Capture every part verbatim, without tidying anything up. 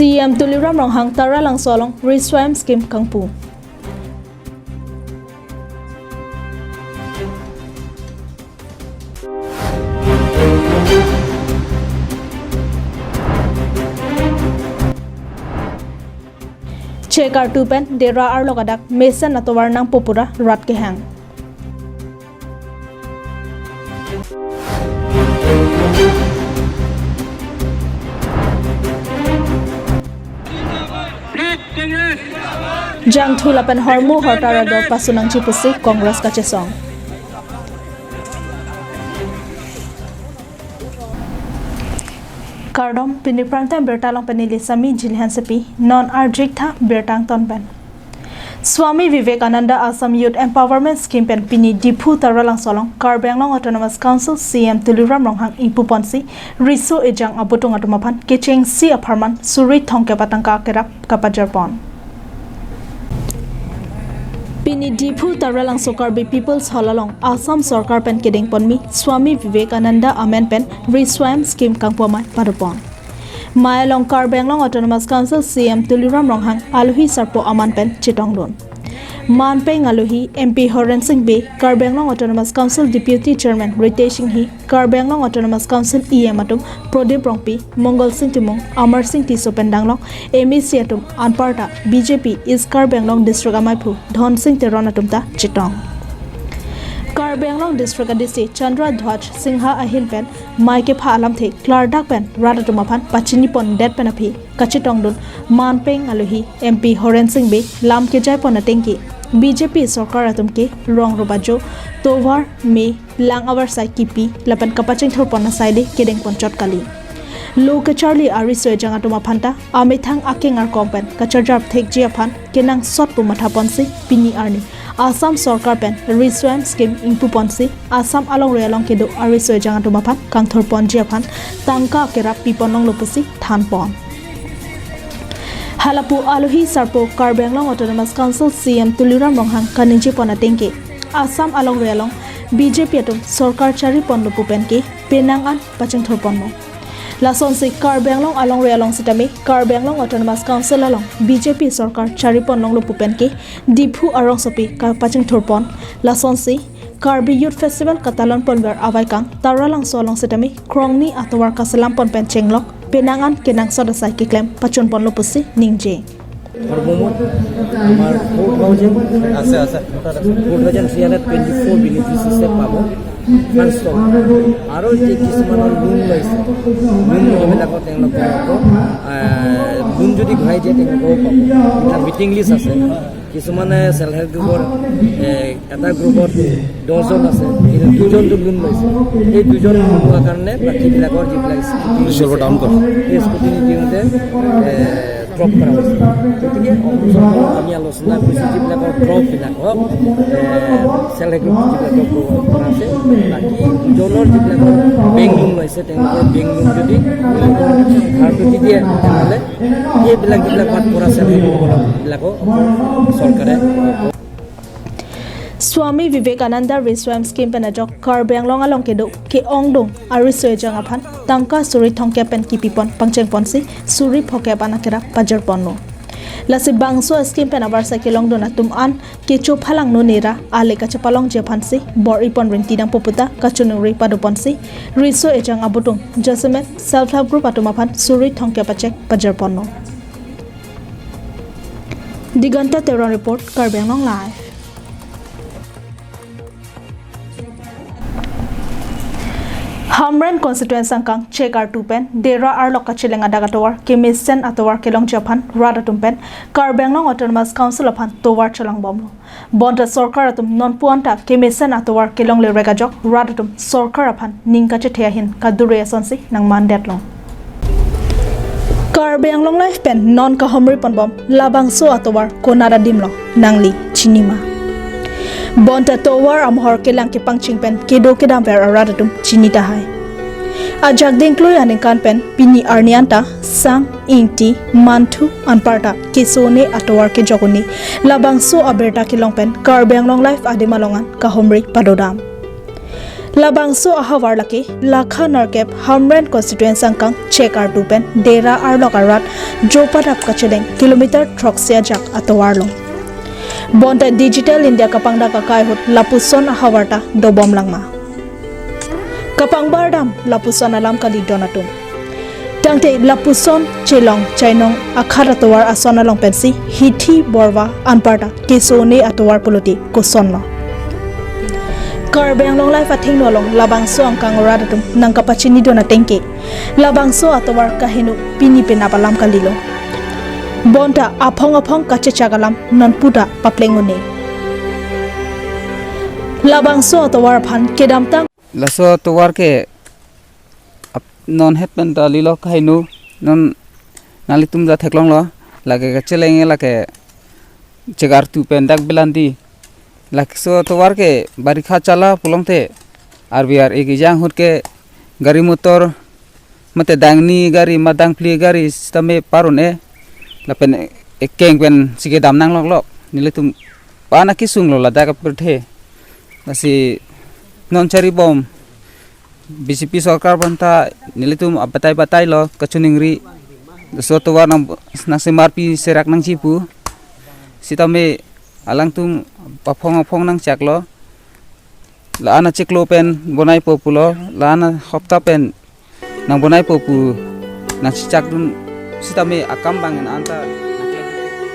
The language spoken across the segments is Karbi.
C E M Tuliram Ronghang Taralangso along RISU-YAM scheme kangpu. Chek artu pen Dera arlok adak mesen atovar nangpo pu ra rat kehang. Jangthu lapen hormu hortar ador pasu nangji pusi Congress kachesong. Kardom, pini prime time birta along pen neli Sami Jili Hansepi, non arjik tha birta angton pen. Swami Vivekananda Assam Youth Empowerment Scheme pen pini Diphu Taralangso along Karbi Anglong Autonomous Council C E M Tuliram Ronghang ingpuponsi riso ejang abutung atum aphan kechengsi apharman suri thomkep atangka akerap kapajarpon. Pini Diphu Taralangso Karbi People's Hall along Assam Sorkar pen kedengponmi Swami Vivekananda amen pen RISU-YAM scheme kangpu amei padopon. Mei along Karbi Anglong Autonomous Council C E M Tuliram Ronghang alohi sarpo aman pen chetongdun. Manpeng alohi M P Horen Sing Bey, Karbi Anglong Autonomous Council Deputy Chairman Ritesh Enghi, Karbi Anglong Autonomous Council E M atum Prodip Rongpi, Mongol Sing Timung, Amar Sing Tisso pen danglok M A C atum anparta B J P East Karbi Anglong District amaiphu Dhon Sing Teron atum ta chetong. Karbi Anglong District A D C Chandra Dhwaj Singha ahin pen mei kepha alamthe klardak pen rat atum aphan pachinipondet pen aphi kachetongdun manpeng alohi M P Horen Sing Bey lam kejaipon atengke B J P sorkar atum ke rong rup ajo tovar me lang avarsai kipi lapen kapachingthurpon asai le kedengponchot kali. Lo kacharli ariso ejang atum aphanta amethang akeng arkong pen kacharjap thekji aphan kenangsot pu mathaponsi pini arni Assam Sorkar pen RISU-YAM scheme ingpuponsi Assam alongri along kedo ariso ejang atum aphan kangthurponji aphan tangka akerap piponlonglo pusi thanpon. Halapu alohi sarpo Karbi Anglong Autonomous Council C E M Tuliram Ronghang kaningjepon atengke Assam alongri along B J P atum sorkar chariponlo pu pen ke penang an pachingthurponlo. Lasonsi Karbi Anglong alongri along sitame Karbi Anglong Autonomous Council along B J P sorkar chariponlonglo pu pen ke Diphu arongsopi kapachingthurpon. Lasonsi Karbi Youth Festival katalonponver avaikang Taralangso along sitame krongni atovar kaselampon pen chenglok penang an kenangsot asai keklem pachunponlo pusi ningje. সৰ্বমুঠ আমাৰ four thousand আছে, আছে, four thousand three hundred twenty four বেনিফিচিয়াৰীয়ে পাব। First of আৰু যে কিছুমানৰ লোন লৈছে, লোন লোৱাবিলাকো তেওঁলোকে আকৌ, আহ, লোন যদি ঘূৰাই দিয়ে তেওঁলোকেও পাব। এটা ৱেটিং লিষ্ট আছে। কিছুমানে ছেল্ফ হেল্প গ্ৰুপৰ, এ, এটা গ্ৰুপত দহজন আছে, কিন্তু দুজনতো লোন লৈছে। এই দুজন লোন লোৱাৰ কাৰণে বাকীবিলাকৰ যিবিলাক স্কুটি পিছৰ পৰা ডাউন কৰে। সেই স্কুটি দিওঁতে, এ, ড্ৰপ কৰা হৈছে। গতিকে অসম চৰকাৰক আমি আলোচনা কৰিছোঁ, যিবিলাকৰ ড্ৰপবিলাক হওক, এ, ছেল্ফ হেল্প গ্ৰুপ যিবিলাক ড্ৰপ কৰা আছে, বাকী দুজনৰ যিবিলাকৰ বেংক লোন লৈছে, তেওঁলোকৰ বেংক লোন যদি তেওঁলোকৰ ধাৰটো দি দিয়ে, তেনেহ'লে এইবিলাক যিবিলাক বাদ পৰা আছে, সেইবিলাকো চৰকাৰে Swami Vivekananda RISU-YAM scheme pen ajok Karbi Anglong along kedo ke-ongdung ariso ejang aphan tangka suri thomkep pen kipipon pangchengponsi suri phokep an akerap pajarponlo. Lasi bangso scheme pen avarsai kelongdun atum an kecho phalang nunera ale kachepalongji aphansi bor-ipon rinti nangpo puta kachiningri padoponsi riso ejang abutung jasemet self help group atum aphan suri thomkep achek pajarponlo. Diganta Teron report, Karbi Anglong Live. Hamren constituency angkang Chek artu pen Dera arlok kacheleng adak atovar kemesen atovar kelongji aphan rat atum pen Karbi Anglong Autonomous Council aphan tovar cholangbomlo. Bonta sorkar atum nonpu anta kemesen atovar kelongle rek ajok rat atum sorkar aphan ning kachethe ahin kadure asonsi nangmandetlo. Karbi Anglong Live pen non kahomri ponbom labangso atovar konat adimlo, nangli chinima? Bonta tovar amohor kelang kepangcheng pen kedo kedamver arat atum chini tahai. Ajak dingklui aningkan pen pini arni anta sang, ingti, manthu anparta kesone atovar kejok un-e labangso abirta kelong pen Karbi Anglong Live adim along an kahomri padodam. Labangso ahavar lake Lakha Narkep Hamren constituency angkang Chek Artu pen Dera arlok arat Jopadap kacheleng kilometer throksi ajak atovar along. Bonta Digital India kapangdak akai ahut lapuson ahavar ta dobom langma. Kapangbar dam lapuson alam kali don atum. Tangte lapuson chelong chainong akhat atovar ason along pensi hithi borva anparta kesone atovar pulote kosonlo. Karbi Anglong Live athengno along labangso angkang arat atum nangkapachini don ateng ke labangso atovar kaheno pini penap alam kalilo. Bonta aphong aphong kachechak alam non puta papleng un-e. Labangso atovar aphan kedamtang. Laso atovar ke ap-, non het pen ta lilo kaheno, non nanglitum ta theklonglo, lake kacheleng lake Chek Artu pen dak Belandi. Laso atovar ke barikha chala pulote arvi ar-e kejang ahut ke gari motor mate dangni gari ma dangphli gari sitame par un-e lapen ekeng pensi kedam nangloklok. Nelitum pana kesunglo ladak apirthe. Lasi non charibom B J P sorkar bonta nelitum abatai batailo kachiningri. Laso atovar nang, nangsemarpi serak nangji pu. Sitame alangtum aphong aphong nangchaklo. La-an achiklo pen bonaipo pulo, la-an ahopta pen nangbonaipo pu nangchechakdun sitame akam bang an anta.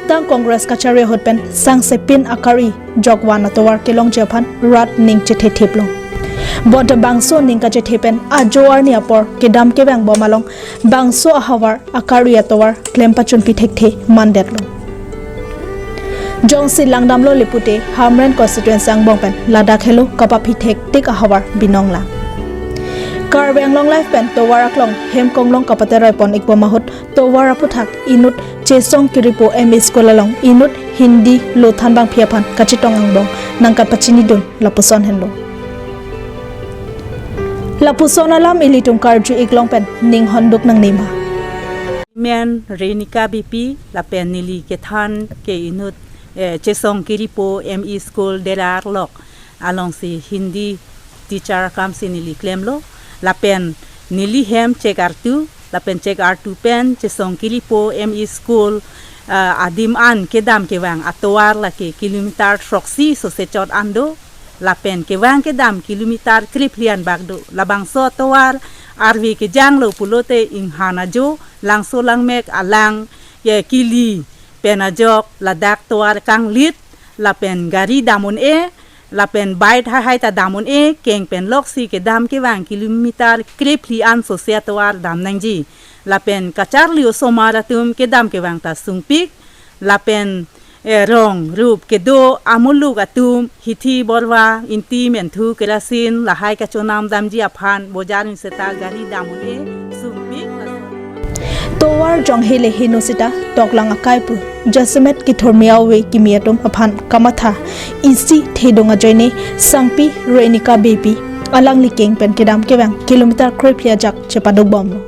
Tang Congress kachari ahut pen sangsepin akari jokvan atovar kelongji aphan rat ning chethethiplo. Bonta bangso ning kachethe pen ajo arni apor kedam kevangbom along bangso ahavar akari atovar klem pachunpi thekthe mandetlo. Jongsi langdamlo le pute Hamren constituency angbong pen ladak helo kapaphi thektik ahavar binong lang. Karbi Anglong Live pen tovar aklong hem konglong kapateroi pon ikbom ahut tovar aputhak inut Chesong Kiripo M E School along inut Hindi lothan bangphi aphan kachetong angbong nangkapachinidun lapuson henlo. Lapuson alam ilitum karju iklong pen ning honduk nangnema. Men Renika B P lapen neli kethan ke inut, eh, Chesong Kiripo M E School Dera arlok alongsi Hindi teacher akamsi neli klemlo lapen neli hem Chek Artu lapen Chek Artu pen Chesong Kiripo M E School, ah, adim an kedam kevang atovar lake kilometer throksi sose chot an do. Lapen kevang kedam kilometer krephli an bak do. Labangso atovar arve kejanglo pulote inghan ajo, langso langmek alang, ye kili pen ajok ladak tovar kanglit lapen gari dam un-e lapen bike haihai ta dam un-e, keng pen loksi kedam kevang kilometer krephli an sose atovar dam nangji. Lapen kacharli osomar atum kedam kevang ta sungpik lapen, eh, rong rup kedo amuluk atum hithi borva inti menthu kerasin lahai kachonam damji aphan bojar seta gari dam un-e sungpik. Tovar jong hele heno seta toklang akai pu jasemet kithormi ave kimi atum aphan kamatha isi thedung ajoine sangpi Renika B P alangli keng pen kedam kevang kilometer krephli ajak chepaduk bomlo.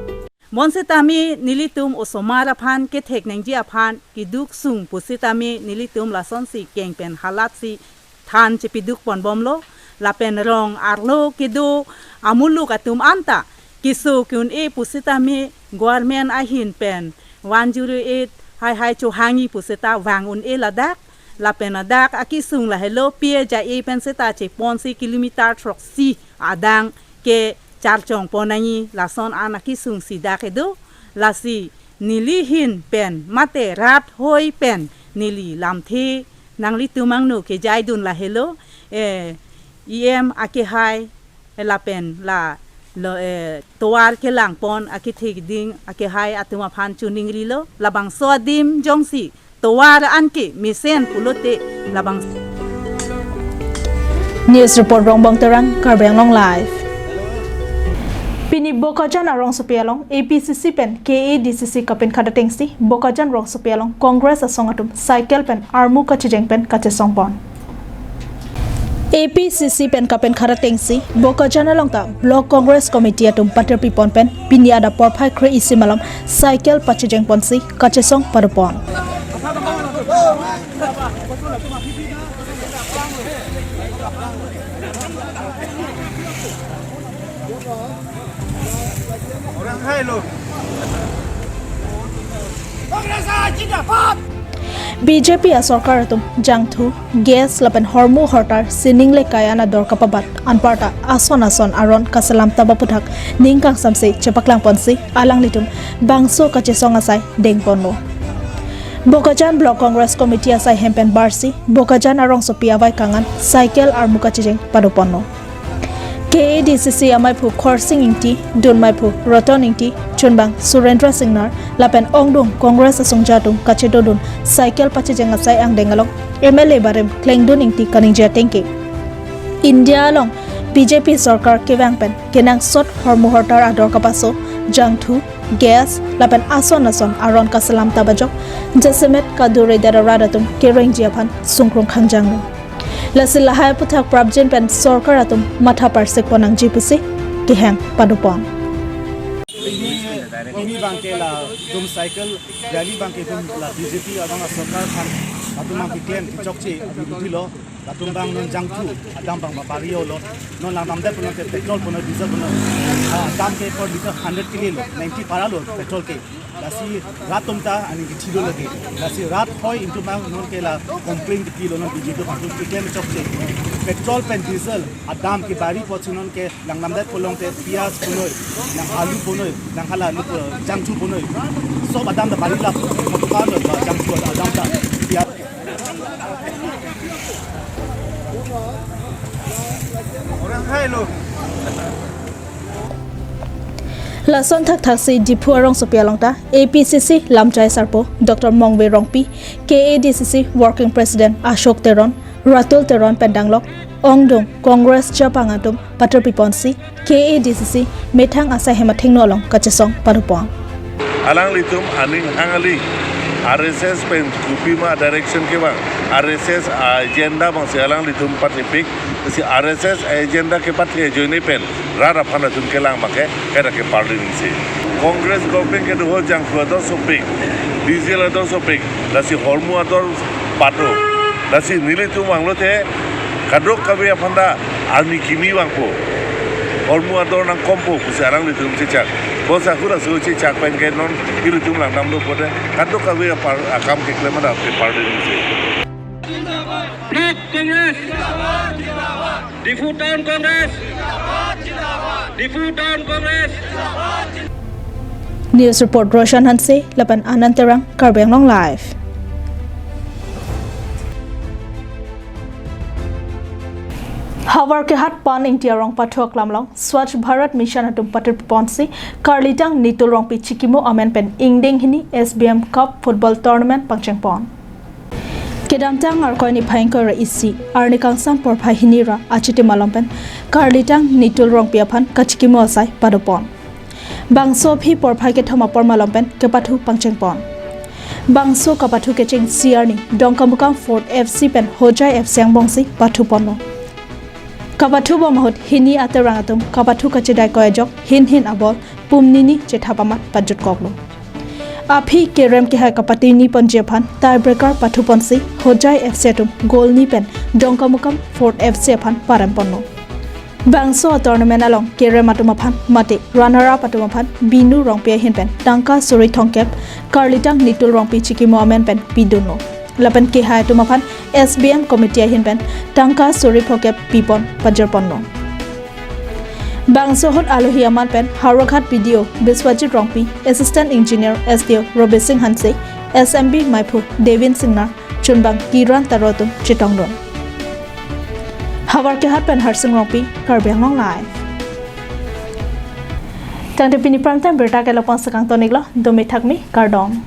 Bonsitame nelitum osomar aphan kethek nangji aphan keduk sung pusitame nelitum lasonsi keng pen halatsi than chepiduk ponbomlo lapen rong arlo kedo amuluk atum anta keso ke-un-e pusitame government ahin pen one zero eight haihai chohangji pusita vang un-e ladak lapen ladak akesung lahelo P H I A pen seta cheponsi kilometer throksi adang ke charchong pon nangji lason an akesung si dak kedo. Lasi neli hin pen mate rat hoi pen neli lamthe nanglitum angno kejaidun lahelo, eh, E M akehai, eh, lapen la lo, eh, tovar kelang pon akethe keding akehai atum aphan choningrilo labangso adim jongsi tovar an ke mesen pulote labang. News report Rongbong Terang, Karbi Anglong Live. Pini Bokajan arongsopi along A P C C pen K A D C C kapinkhat atengsi Bokajan rongsopi along Congress asong atum cycle pen armu kachijeng pen kachesong pon. A P C C pen kapinkhat atengsi Bokajan along ta Block Congress Committee atum paterpi pon pen pini adap porphai kre-isi malom cycle pachijeng ponsi kachesong pado pon. B J P asorkar atum jangthu, gas lapen hormu hortar sining le kai an ador kapabat anparta ason ason aron kaselam taba aputhak ning kangsamse chepaklang ponsi alanglitum bangso kachesong asai dengponlo. Bokajan Block Congress Committee asai hem pen barsi Bokajan arongsopi avai kangan cycle armu kachejeng padoponlo. K A D C C amaiphu Khorsing Ingti, dunmaiphu Roton Ingti, chunbang Surendra Singnar, lapen ongdung Congress asongja atum kachedodun cycle pachejeng asai angdeng along M L A barim Klengdun Ingti kaningje atengke, India along B J P sorkar kevang pen kenangsot hormu hortar ador kapaso, jangthu, gas lapen ason ason aron kaselam taba ajok jasemet kadure det arat atum kerengji aphan sungkrung khangjanglo. Lasi lahai aputhak prapjin pen sorkar atum matha parsik pon nangji pusi kehang padopon. Pini, pini abangke latum cycle rally abangke latum la B J P abang asorkar aphan latum abangke klem kechokche abidi lo. Latum abang non jangthu adam abang bapari lo. Non langdamdet pulote petrol puno, diesel puno, ah, dam ke per liter hundred ke lilo, ninety paralo petrol ke. Lasi rat atum ta aning kethilo lagi. Lasi rat hoi atum abang non ke la complain kepilo, non B J P atum keklem chokche. Petrol pen diesel adam kebari apotsi non ke langdamdet pulote piyaj punoi, nang alu punoi, nang hala alu pu-, jangthu punoi. Sob adam ta bari lap, motu parlo, jangthu adam ta piyaj. Lason thakthaksi Diphu arongsopi along ta A P C C lamchai sarpo Doctor Mongve Rongpi, K A D C C Working President Ashok Teron, Ratul Teron pen danglok ongdung Congress japang atum paterpi ponsi K A D C C methang asai hem athengno along kachesong padopon. Alanglitum aning hang ali, R S S pen kopima direction kevang, R S S agenda abangsi alanglitum patipik, si R S S agenda kepathe ajoine pen rat aphan atum kelang abangke, kaita keparli ning si. Congress government kedo ho jangthu ador sopik, diesel ador sopik, lasi hormu ador pato, lasi nelitum vanglote kadokave aphan ta arni kimi vangpo, hormu ador nangkompo pusi alanglitum chechak. Bonta hura su chechak pen ke non ilitum langdamlo pulote kadokave apar akam keklem adap keparli ning si. Block Congress. Diphu Town Congress. Diphu Town Congress. News report Roshan Hanse lapen Anand Terang, Karbi Anglong Live. Havarkehat Pan Ingti arong pathu aklam along Swachh Bharat Mission atum paterpi ponsi Karlitang Nitul Rongpi chikimo amen pen ingdeng hini S B M Cup Football Tournament pangchengpon. Kedamtang Arkoi niphai ingkoi ra isi, arni kangsam porphai hini ra achitim malom pen Karlitang Nitul Rongpi aphan kachikimo asai padopon. Bangso aphi porphai kethom apor malom pen kepathu pangchengpon. Bangso kapathu kechengsi arni Dongkamukam Fort F C pen Hojai F C angbongsi pathuponlo. Kapathu bom ahut hini aterang atum kapathu kachedaikoi ajok hin hin abol pumnini chethap amat pajutkoklo. Aphi kerem kehai kapatini ponji aphan tiebreaker pathuponsi Hojai F C atum goal ni pen Dongkamukam Fort F C aphan paremponlo. Bangso a-tournament along kerem atum aphan mate runner up atum aphan Binu Rongpi ahin pen tangka suri thomkep, Karlitang Nitul Rongpi chikimo amen pen pidunlo. Lapen kehai atum aphan S B M committee ahin pen tangka suri phokep pipon pajirponlo. Bangso ahut alohi aman pen Howraghat B D O Biswajit Rongpi, Assistant Engineer S D O Robising Hanse, S M B maiphu Devin Singnar, chunbang Kiran Taro atum chetongdun. Havarkehat pen Harsing Rongpi, Karbi Anglong Live. Tangte pini prime time birta ke lapu-an si kangton-iklo, dome thakme, kardom.